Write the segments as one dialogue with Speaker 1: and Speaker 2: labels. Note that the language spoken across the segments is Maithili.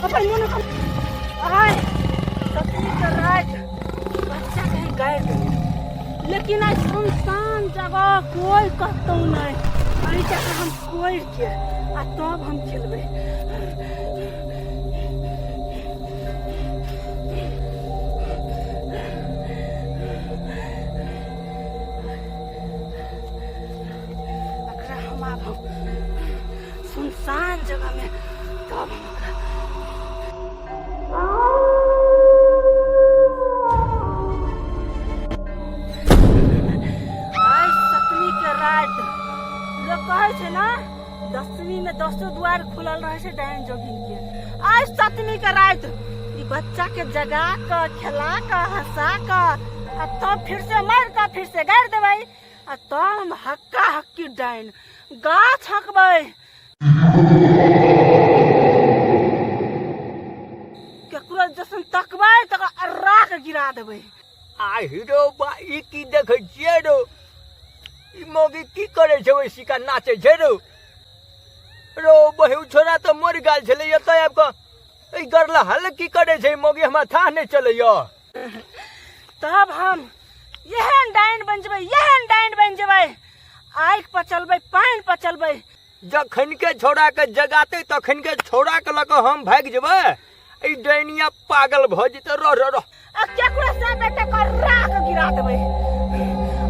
Speaker 1: अपन मनोकामना आय सतमी के राति बच्चा के हम गाड़ि देबै, लेकिन आइ सुनसान जगह, कोई कतौ नहि। एहि के हम कोरि के आ तब हम खेलबै। एकरा हम आब हम सुनसान जगह में तब हम ओकरा। आइ सतमी के राति, लोग कहै छै ने, दसवीं में दसो द्वार खुलल रहे छै डायन जोगिन के। आइ सतमी के राति ई बच्चा के जगा क, खेला क, हंसा क आ तब फिर से मार क फिर से गाड़ि देबै आ तब हम हक्का हक्की डायन गाछ हकबै। केकरो जैसन तकबै तकरा अर्रा के गिरा देबै।
Speaker 2: आ हीरो बा, ई की देखै छियै रो? ई मौगी की करै छै? ओहि सिका नाचै छै रो। रो बहु, छोरा तऽ मरि गेल छलै, एतऽ आबि कऽ ई गरला हल की करै छै मौगी? हमरा थाह नहि चलैया।
Speaker 1: तब हम एहन डाइन बनि जेबै, एहन डाइन बनि जेबै, आगि पर चलबै, पानि पर चलबै।
Speaker 2: जखन के छौड़ा के जगाते तखन के छौड़ा के लऽ कऽ हम भागि जेबै। ई डाइनिया पागल भऽ जेतै। रह रह रह।
Speaker 1: आ केकरो से बेटे कर राख गिरा देबै।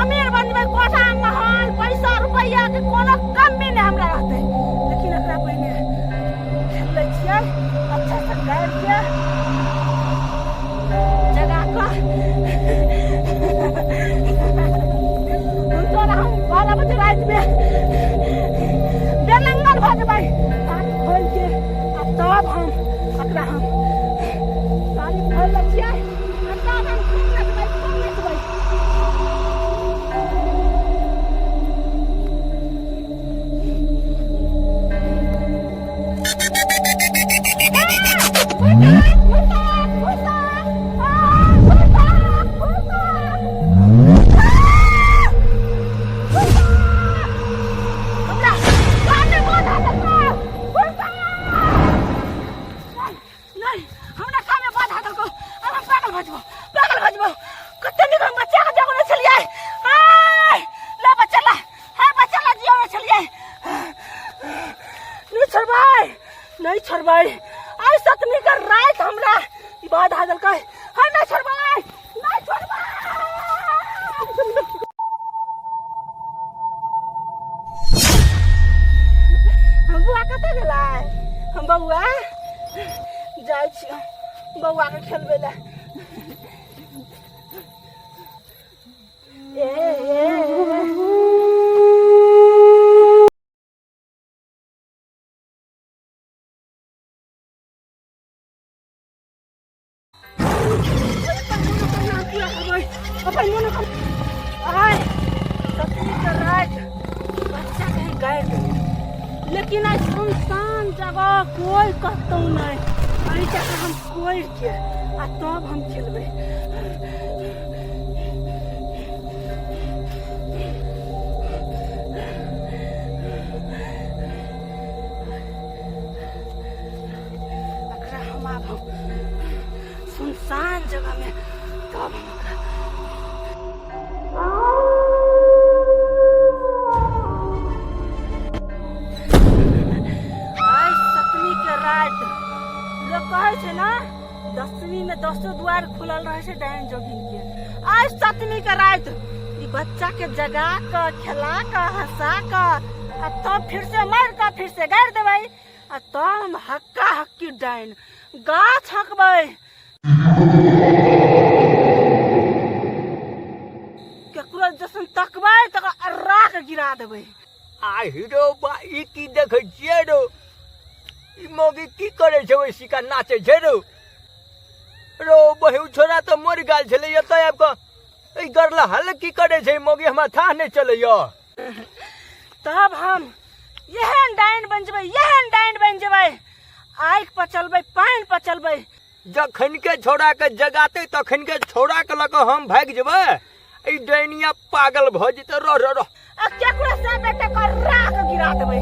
Speaker 1: अमीर बन जेबै, कोठा महल, पैसा रुपैया के कोनो कमी नहि हमरा रहतै। लेकिन एकरा पहिने खेल लै छियै अच्छा से, गाड़ि के जगा कऽ। तोरा हम 12 बजे रातिमे बेनंगल भऽ जेबै। साड़ी खोलि के आ तब हम एकरा हम साड़ी खोलि लै छियै आ तब हम खूब नचबै, खूब नचबै। नहीं, हमरा कामे बाधा देलकौ। आब हम पागल भऽ जेबौ, पागल भऽ जेबौ। कते नीक हम बच्चा के जगौने छलियै। आय ला बच्चा, ला हे बच्चा ला, जियौने छलियै। नहीं छोड़बै, नहीं छोड़बै। आइ सतमी के राति हमरा ई बाधा देलकै। हम नहीं छोड़बै, नहीं छोड़बै। हम बौआ कतऽ गेलै? हम बौआ जाइ छी बौआके खेलबै लए। ए ए अपन मनोकामना। आय सतमी के राति बच्चा के हम गाड़ि देबै, लेकिन आइ सुनसान जगह, कोई कतौ नहि। एहि के हम कोरि के आ तब हम खेलबै। एकरा हम आब हम सुनसान जगह में तब हम ओकरा। आइ सतमी के राति, लोग कहै छै ने, दसवीं में दसो द्वार खुलल रहे छै डायन जोगिन के। आइ सतमी के राति ई बच्चा के जगा क, खेला क, हंसा क आ तब फिर से मार क फिर से गाड़ि देबै आ तब हम हक्का हक्की डाइन गाछ हकबै। केकरो जैसन तकबै तकरा अर्रा के गिरा देबै।
Speaker 2: आ हीरो बा, ई की देखै छियै रो? ई मौगी की करै छै? ओहि सिका नाचै छै रो। रो बहु, छोरा तऽ मरि गेल छलै, एतऽ आबि कऽ ई गरला हल की करै छै मौगी? हमरा थाह नहि चलैया।
Speaker 1: तब हम एहन डाइन बनि जेबै, एहन डाइन बनि जेबै, आगि पर चलबै, पानि पर चलबै।
Speaker 2: जखन के छौड़ा के जगाते तखन के छौड़ा के लऽ कऽ हम भागि जेबै। ई डाइनिया पागल भऽ जेतै। रह रह रह।
Speaker 1: आ केकरो से बेटे कर राख गिरा देबै।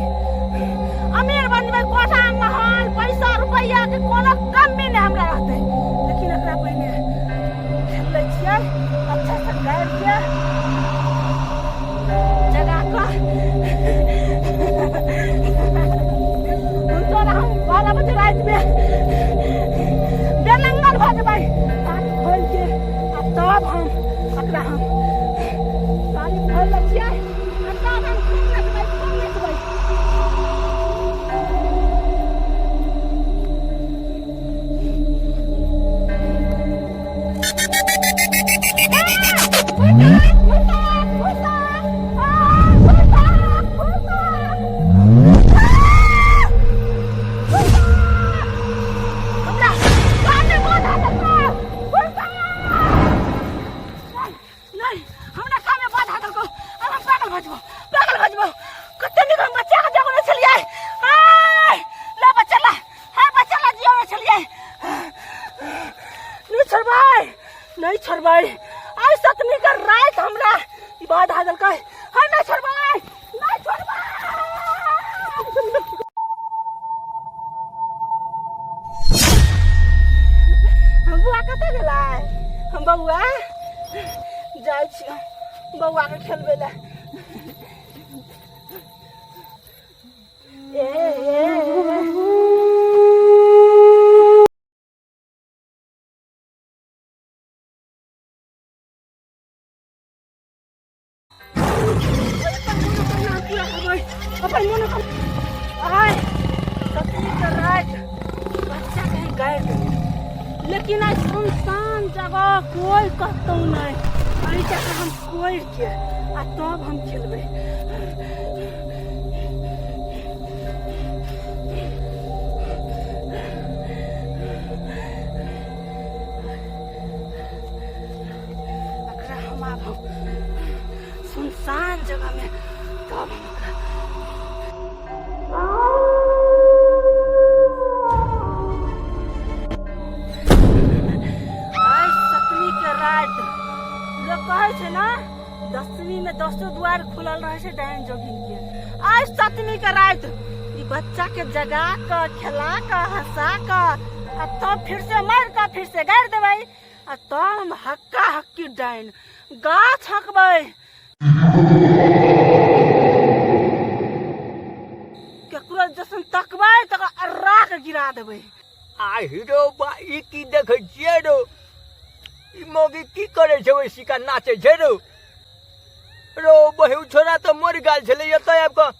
Speaker 1: अमीर बन जेबै, कोठा महल, पैसा रुपैया। रुपैआ के कोनो कमी नहि हमरा रहतै। लेकिन एकरा पहिने खेल लै छियै अच्छा से, गाड़ि के जगा कऽ। तोरा हम 12 बजे रातिमे बेलंगल भऽ जेबै, साड़ी खोलि के, आ तब हम एकरा हम साड़ी खोलि लै छियै आ तब हम खूब नचबै, खूब नचबै। नहीं, हमरा कामे बाधा देलकौ। आब हम पागल भऽ जेबौ, पागल भऽ जेबौ। कते नीक हम बच्चा के जगौने छलियै। आय ला बच्चा, ला हे बच्चा, ला जियौने छलियै। नहीं छोड़बै, नहीं छोड़बै। आइ सतमी के राति हमरा ई बाधा देलकै। हम नहीं छोड़बै, नहीं छोड़बै। हम बौआ कतऽ गेलै? हम बौआ जाइ छी बौआके खेलबै लए। ए ए अपन मनोकामना आय सतमी के राति बच्चा कहीं गाड़ि देने, लेकिन आइ सुनसान जगह, कोई कतौ नहि। एहि जाके हम कोरि के आ तब हम खेलबै। एकरा हम आब हम सुनसान जगह में तब हम ओकरा। आइ सतमी के राति, लोक कहै छै ने दसवीं में दसो द्वार खुलल रहै छै डायन जोगिन के। आइ सतमी के राति ई बच्चा के जगा कऽ, खेला कऽ, हंसा कऽ, आ तब फिर से मारि कऽ फिर से गाड़ि देबै, आ तब हम हक्का हक्की डाइन गाछ हकबै। केकरो जैसन तकबै तकरा अर्रा के गिरा देबै।
Speaker 2: आ हीरो बा, ई की देखै छियै रो? ई मौगी की करै छै? ओहि सिका नाचै छै रो। रो बहिं, छोरा तऽ मरि गेल छलै, एतऽ आबि कऽ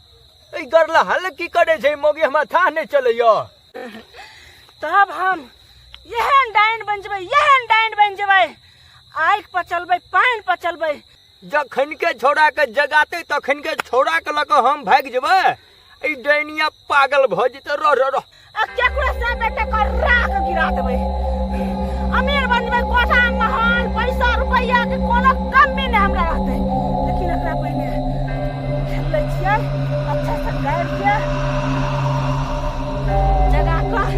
Speaker 2: ई गरला हल की करै छै मौगी? हमरा थाह नहि चलैया।
Speaker 1: तब हम एहन डाइन बनि जेबै, एहन डाइन बनि जेबै, आगि पर चलबै, पानि पर चलबै।
Speaker 2: जखन के छौड़ा के जगाते तखन के छौड़ा के लऽ कऽ हम भागि जेबै, ई डाइनिया पागल भऽ जेतै। रह रह रह।
Speaker 1: आ केकरो से बेटे के राख गिरा देबै। अमीर बन जेबै, कोठा महल पैसा रुपैआ के कोनो कमी नहि हमरा रहतै। लेकिन एकरा पहिने खेल लै छियै अच्छा से, गाड़ि के जगा कऽ।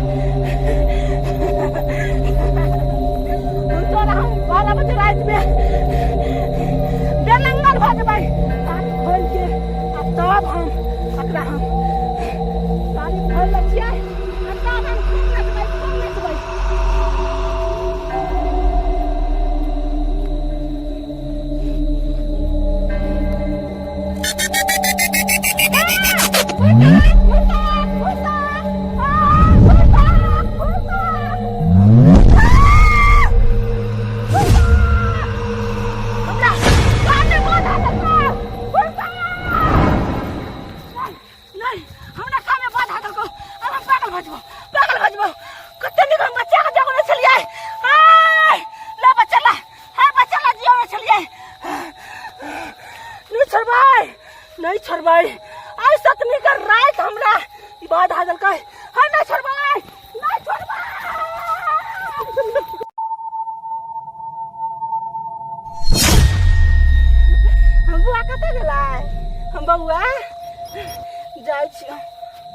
Speaker 1: तोरा हम 12 बजे रातिमे बेलंगल भऽ जेबै, साड़ी खोलि के, आ तब हम एकरा हम साड़ी खोलि लै छियै आ तब हम खूब नचबै, खूब नचबै। नहीं, हमरा कामे बाधा देलकौ। आब हम पागल भऽ जेबौ, पागल भऽ जेबौ। कते नीक हम बच्चा के जगौने छलियै। आय ला बच्चा, ला हे बच्चा, ला जियौने छलियै। नहीं छोड़बै, नहीं छोड़बै। आइ सतमी के राति हमरा ई बाधा देलकै। हम नहीं छोड़बै, नहीं छोड़बै। हम बौआ कतऽ गेलै? हम बौआ जाइ छी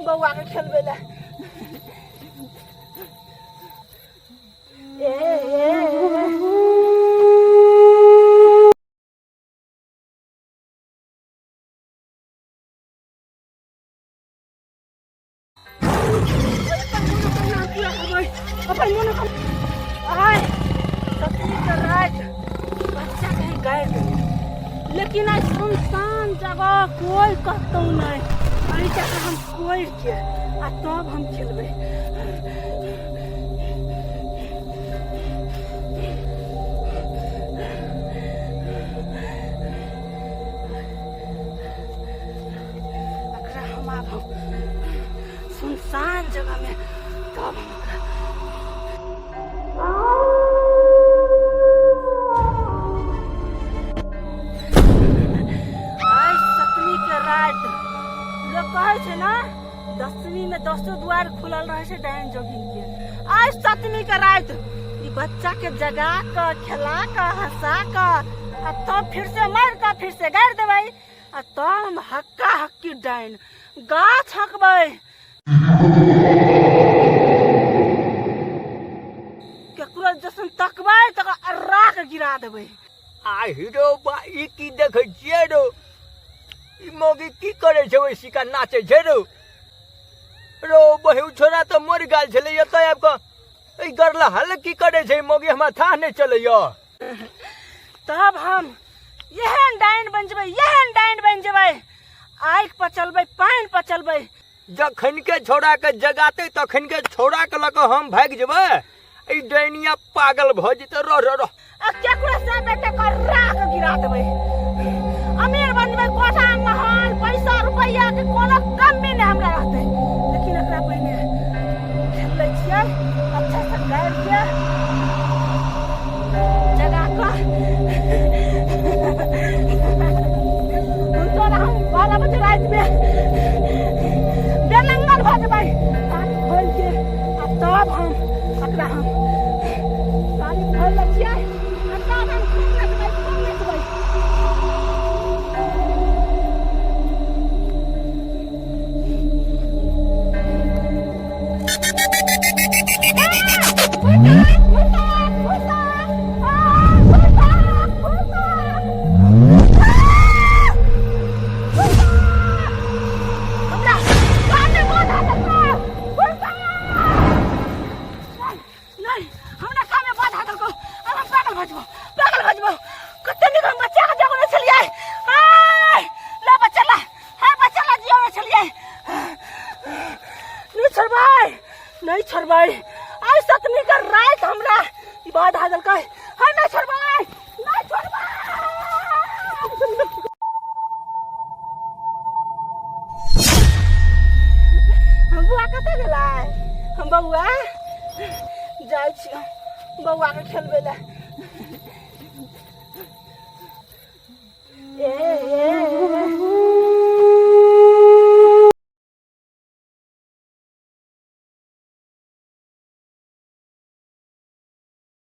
Speaker 1: बौआके खेलबै लए। ए ए खेलबै अपन मोनक। आय सतमी के राति बच्चा कहीं गाड़ि देने, लेकिन आइ सुनसान जगह, कोई कतौ नहि। एहि जाके हम कोरि के आ तब हम खेलबै। एकरा हम आब हम सुनसान जगह में तब हम एकरा। आइ सतमी के राति, लोक कहै छै ने दसवीं में दसो द्वार खुलल रहै छै डायन जोगिन के। आइ सतमी के राति ई बच्चा के जगा कऽ, खेला कऽ, हंसा कऽ आ तब फिर से मारि कऽ फिर से गाड़ि देबै आ तब हम हक्का हक्की डायन गाछ हकबै। केकरो जैसन तकबै तकरा अर्रा के गिरा देबै।
Speaker 2: आ हीरो बा, ई की देखै छियै रौ? ई मौगी की करै छै? ओहि सिका नाचै छै रौ। रौ बहिं, ओ छोरा तऽ मरि गेल छलै, एतऽ आबि कऽ ई गरला हल की करै छै मौगी? हमरा थाह नहि चलैया।
Speaker 1: तब हम एहन डाइन बनि जेबै, एहन डाइन बनि जेबै, आगि पर चलबै, पानि पर चलबै।
Speaker 2: जखन के छौड़ा के जगाते तखन के छौड़ा के लऽ कऽ हम भागि जेबै, ई डैनिया पागल भऽ जेतै। रह रह रह।
Speaker 1: आ केकरो से बेटे कर राख गिरा देबै, अमीर बनबै, कोठा महल पैसा रुपैया के कोनो कमी नहि हमरा रहतै। लेकिन एकरा पहिने खेल लै छियै अच्छा से, गाड़ि के जगा कऽ। तोरा हम 12 बजे रातिमे बेनंगल भऽ जेबै। साड़ी खोलि के आ तब हम एकरा, हम साड़ी खोलि लै छियै आ तब हम खूब नचबै, खूब नचबै। नहीं, हमरा कामे बाधा देलको। अब हम पागल भऽ जेबो, पागल भऽ जेबो। कते नीक हम बच्चा के जगौने छलियै। आय ला बच्चा, ला हे बच्चा ला जियौने छलियै। नहीं छोड़बै, नहीं छोड़बै। आइ सतमी के राति हमरा ई बाधा देलकै। हम नहीं छोड़बै, नहीं छोड़बै। हम बौआ कतऽ गेलै? हम बौआ जाइ छी बौआके खेलबै लए।